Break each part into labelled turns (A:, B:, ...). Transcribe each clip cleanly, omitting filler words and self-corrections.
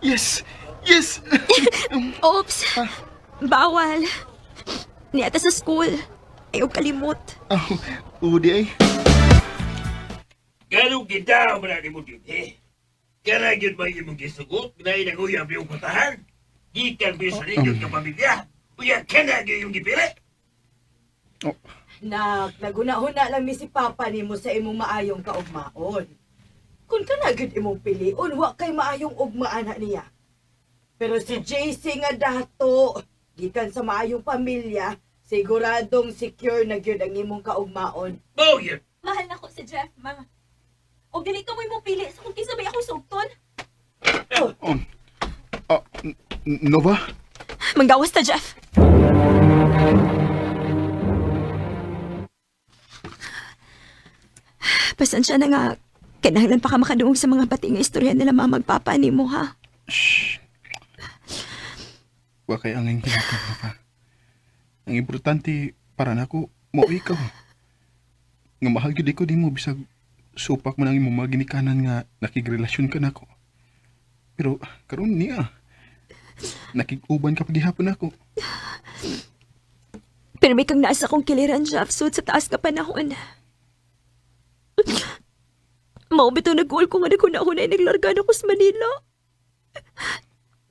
A: Yes! Yes!
B: Oops! Bawal. Niata sa school. Ayaw kalimot.
A: Oh, udi ay.
C: Ganong kita ang marami mo din, eh. Kaya yun ba yung mong gisugot? Dahil naguyab yung kutahan? Gikan ba sa ninyo ka pamilya? Uya, kana yung gipili?
A: Oh,
D: Nak, naguna-huna lang mi si Papa nimo sa imong maayong kaugmaon. Kung kana gyud imong piliun, wa kay maayong ugmaan na niya. Pero si JC nga dato, gikan sa maayong pamilya, siguradong secure na gyud ang imong kaugmaon.
C: Mao yun.
B: Mahal na ko si Jeff, ma. O dili ka mo'y mupili sa kung kinsa may akong sugton.
A: oh. Ah, Nova?
B: Manggawas ta, Jeff. Pasensya na nga. Kinahanglan pa ka makadungog sa mga pati nga istorya nila mama magpapa ni mo, ha?
A: Shh. Wa kay angay hinatag, Nova. Ang importante para nako, mao ikaw. Nga mahal gyud ko nimo bisag supak man ang imong mga ginikanan nga nakigrelasyon ka nako. Pero karon niya nakig-uban ka paghihapon nako.
B: Pero may kang nasa kong kiliran, Jeff, sud sa taas nga panahon. Mao bitaw nag-goal ko nga naghuna-huna ay naglarga na ko sa Manila.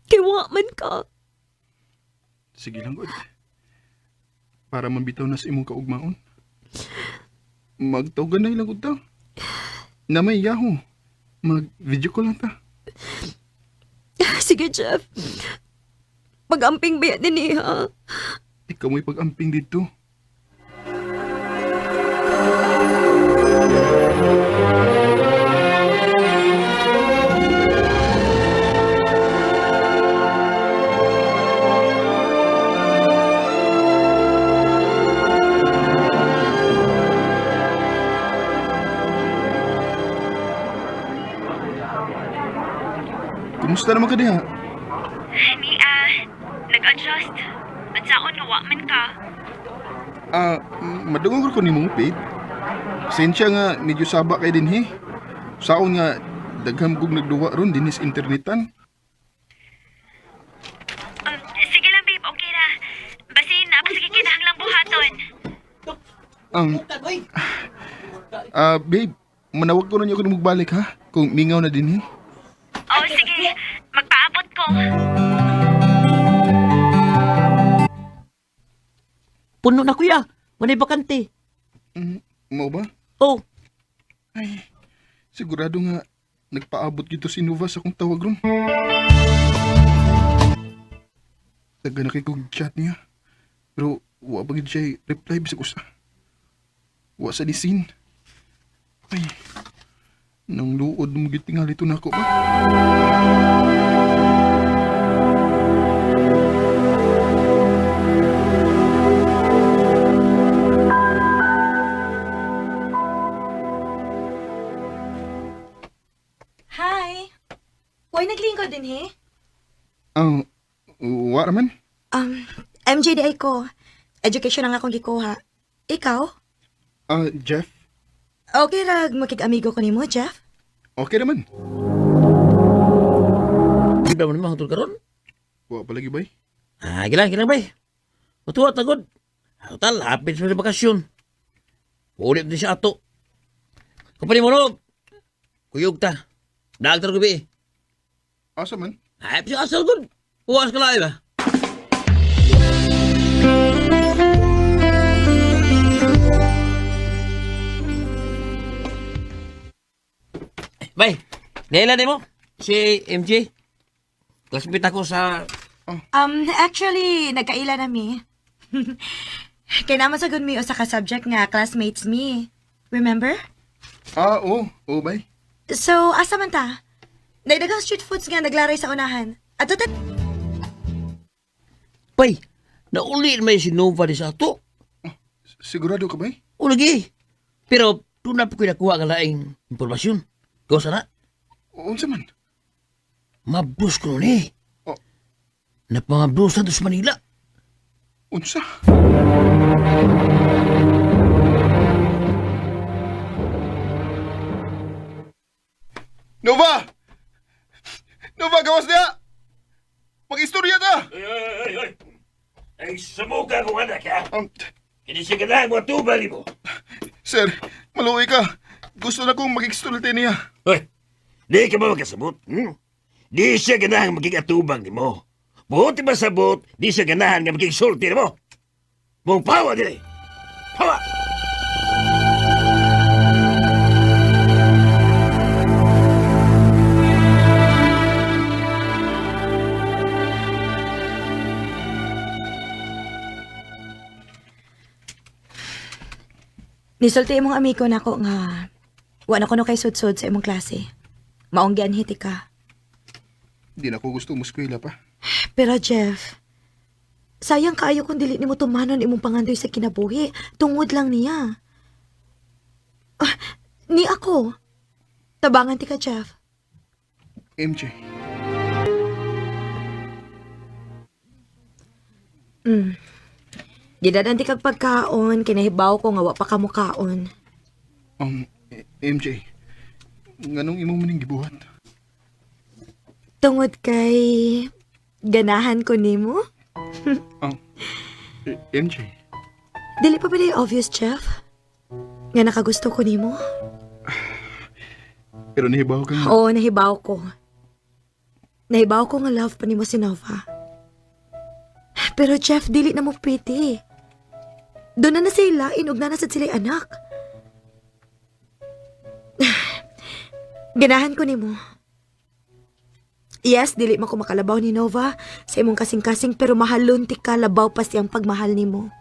B: Kay wa man ka.
A: Sige lang gud. Para mabitaw na sa imong kaugmaon. Magtawgan na ilang gud ta. Na may Yahoo. Mag-video call lang ta.
B: Sige, Jeff. Pag-amping ba yan ni ha?
A: Ikaw mo'y pag-amping dito. Kumusta naman ka diha?
B: Ni, nag-adjust. Bansaon nga wa man ka.
A: Ah, madungog ko ni mong paid. Pasensya nga medyo saba kay dinhi. Saon nga daghang kog nagduwa ron dinhi sa internetan.
B: Sige lang, babe. Okay na. Basin, na sige kinahanglang buhaton.
A: Ang Ah, babe, manawag ko na niyo kung magbalik ha. Kung mingaw na dinhi.
B: Oh, sige. Magpaabot ko.
E: Puno na kuya. Walay bakante.
A: Mm, mao ba?
E: Oh,
A: Ay, sigurado nga nagpaabot gito si Nova sa akong tawag ron. Taga na kay kog chat niya. Pero wa pa gid siya reply bisag usa. Wa sa disin. Ay, nang luod mo gid tingali to nako ba?
F: Hi! Huwag naglingkod din, he?
A: Ah, wa raman.
F: MJDI ko. Education ang akong gikuha. Ikaw?
A: Ah, Jeff.
F: Okay rag makig-amigo ko nimo, Jeff.
A: Okay naman.
E: di ba mo naman hangtod karon?
A: Wa pa lagi bay.
E: Ah, gilang, gilang bay. Matuwa tagod. Total, hapit sa bakasyon. Ulit din siya ato. Kumpani mo no. Kuyog ta. Dagtar ko bi.
A: Asa man?
E: Ay, siya asal gud. Uwas ka lahi ba? Bay, naila mo si MJ. Classmate ako sa
F: Actually, nagkaila na mi. Kaya naman sa mi usa ka subject nga classmates mi. Remember?
A: Ah, oo. Oo bay.
F: So, asa man ta? Nagdagang street foods nga naglaray sa unahan. Ato ta
E: Bay, nauli may si Nova di sa ato.
A: Sigurado ka bay?
E: O lagi. Pero doon na po ko nakuha ang laing impormasyon. Gawa sana,
A: Unsa man?
E: mabus ko nun eh.
A: Oh.
E: Napamabus na doon sa Manila.
A: Unsa? Nova! Nova! Nova, gawas niya! Mag-istorya ta!
C: Oy, oy, oy, oy. Ay, sumuka kong anak, ha? Kini siya ganahan mo at tubal mo.
A: Sir, maluoy ka. Gusto na kong mag-istorya niya.
C: Hoy, di ka ba magkasabot? Hmm? Di siya ganahan maging atubang ni mo. Buti ba sabot, di siya ganahan nga maging sulti ni mo. Mong pawa dili. Pawa!
F: Nisulti imong amigo nako nga wa na kuno kay sudsod sa imong klase. Maong gianhiti ka.
A: Di na ko gusto muskwela pa.
F: Pero Jeff, sayang kaayo kung dili nimo tumanon imong pangandoy sa kinabuhi tungod lang niya. Ah, ni ako. Tabangan ti ka, Jeff.
A: MJ,
F: Gidadan ti kag pagkaon, kinahibaw ko nga wa pa ka mukaon.
A: MJ, nganong imo maning gibuhat?
F: Tungod kay ganahan ko nimo?
A: MJ,
F: Dili pa ba di obvious, Jeff? Nga nakagusto ko nimo?
A: pero nahibaw ka nga.
F: Oo, nahibaw ko. Nahibaw ko nga love pa nimo si Nova. Pero Jeff, dili na mo pretty. Doon na na sila, inog na na sad sila anak. Ganahan ko nimo. Yes, dili man ko makalabaw ni Nova sa imong kasing-kasing pero mahalon ti ka labaw pa siyang pagmahal nimo.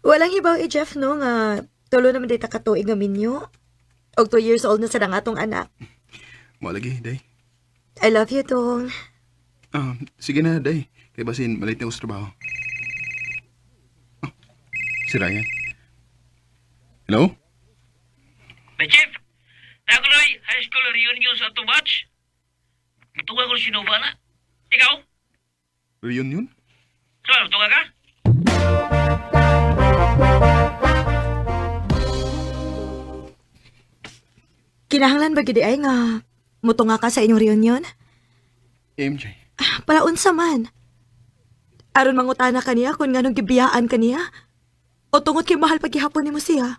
F: Walang hibaw eh, Jeff, no, nga tulo naman dita katuig nga minyo. Og 2 years old na sa nga atong anak.
A: Malagi, day.
F: I love you, Tong.
A: Sige na, day. Kay basin, malit na ko sa trabaho. Oh, si Ryan. Hello?
E: May Chief, nakuloy high school reunion sa atong batch. Mutunga ko si Nova na. Ikaw?
A: Reunion?
E: So, mutunga ka?
F: Kinahanglan ba gid ay nga mutunga ka sa inyong reunion?
A: MJ,
F: Para unsa man. Aron mangutana ka niya kung nganong gibiyaan ka niya. O tungod kay mahal paghihapon nimo siya.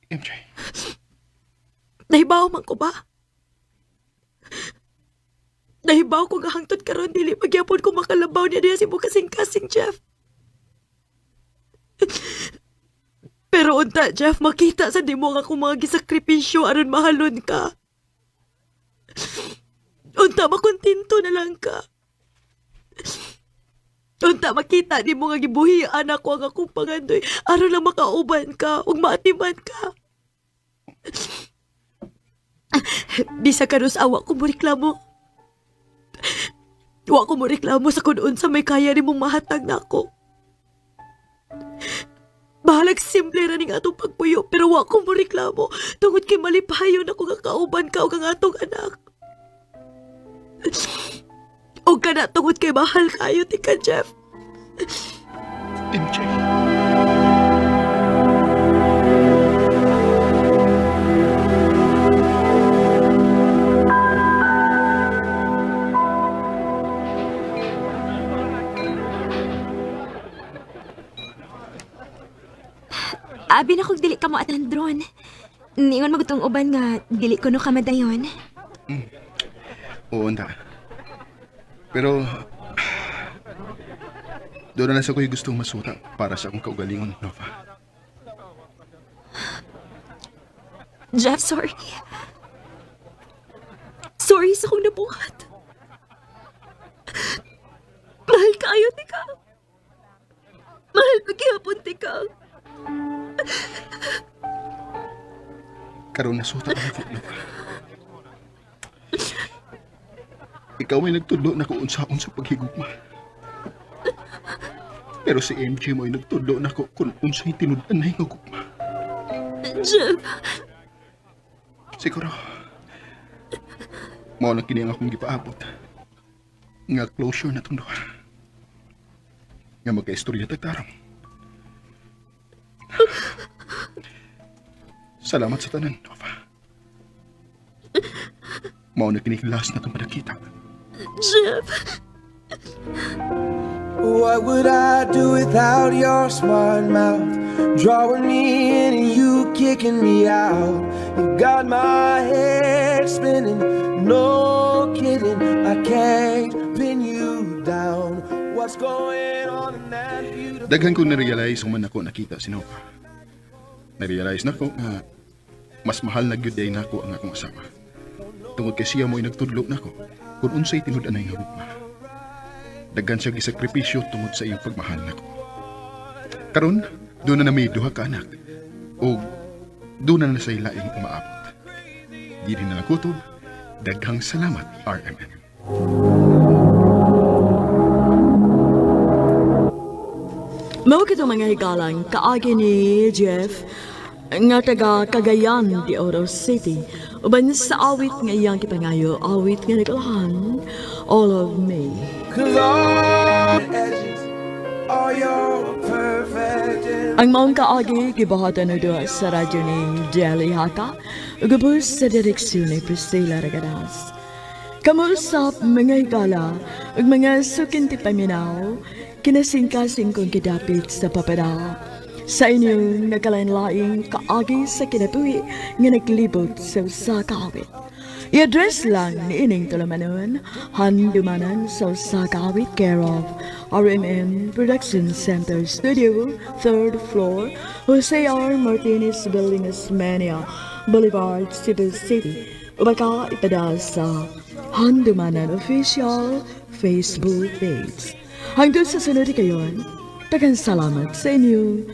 A: MJ.
F: Nahibaw man ko ba? Nahibaw ko nga hangtod karon dili pagyapon ko makalabaw niya diya si mo kasing-kasing Jeff. Pero unta Jeff, makita sa di mo nga akong mga gisakripisyo aron mahalon ka. Unta makontento na lang ka. Unta makita di mo nga gibuhian ako ang akong pangandoy aron lang makauban ka ug maatiman ka. Bisa karon sa awa ko mo reklamo. Wa ko mo reklamo sa kun unsa may kaya nimong mahatag nako. Bahalag simple ra ning atong pagpuyo pero wa ko mo reklamo tungod kay malipayon ako nga kauban ka ug ang atong anak. Og kana tungod kay mahal kayo ti ka Jeff.
A: MJ.
B: Abi na kog dili ka mo atandron. Niingon magutong uban nga dili ko no kamadayon.
A: Oo, anda. Pero, doon na lang sa ko'y gustong masuta para sa akong kaugalingon, Nova.
B: Jeff, sorry. Sorry sa akong nabuhat. Mahal kayo, tika. Mahal paghihapon, tika.
A: Karon nasuta na ako, Nova. Ikaw may nagtudlo na kung unsaon sa paghigugma. Pero si MJ mo ay nagtudlo na ko kung unsay tinud-anay nga gugma.
B: Jeff,
A: Siguro, mao na kini ang akong gipaabot. Nga closure na tong duha. Nga magkaistorya tagtarong. Salamat sa tanan, Nova. Mao na kini last na tong panagkita.
B: Jeff.
G: What would I do without your smart mouth? Drawing me in and you kicking me out. You got my head spinning, no kidding. I can't pin you down. What's going on in that beautiful?
A: Daghan kong narealize human ako nakita si Nova. Narealize nako nga mas mahal na gyud diay nako ang akong asawa. Tungod kay siya mo'y nagtudlo nako kung unsay tinud-anay nga gugma. Daghan siya gisakripisyo tungod sa iyang pagmahal nako. Karon, doon na may duha ka anak ug doon na na say laing umaabot. Dili na lang kutob, daghang salamat, RMN.
H: Mao kito mga higalang kaagi ni Jeff nga taga Cagayan de Oro City uban sa awit nga iyang gipangayo, awit nga nagulahan, "All of Me."
G: 'Cause all the edges, all your perfect
H: Ang maong kaagi gibuhatan og duha sa radyo ni Jelly Haka ug ubos sa direksyon ni Priscilla Ragadas. Kamuusap, mga higala ug mga sukinti paminaw, kinasingkasing kong gidapit sa papada sa inyong nagkalain-laing kaagi sa kinabuhi nga naglibot sa usa ka awit. I-address lang ni ining tulumanon, Handumanan sa usa ka awit, care of RMN Production Center Studio, 3rd floor, Jose R. Martinez Building, Osmeña Boulevard, Cebu City. O baka ipadala sa Handumanan Official Facebook page. Hanggang sa sunod kayon, tagang salamat sa inyong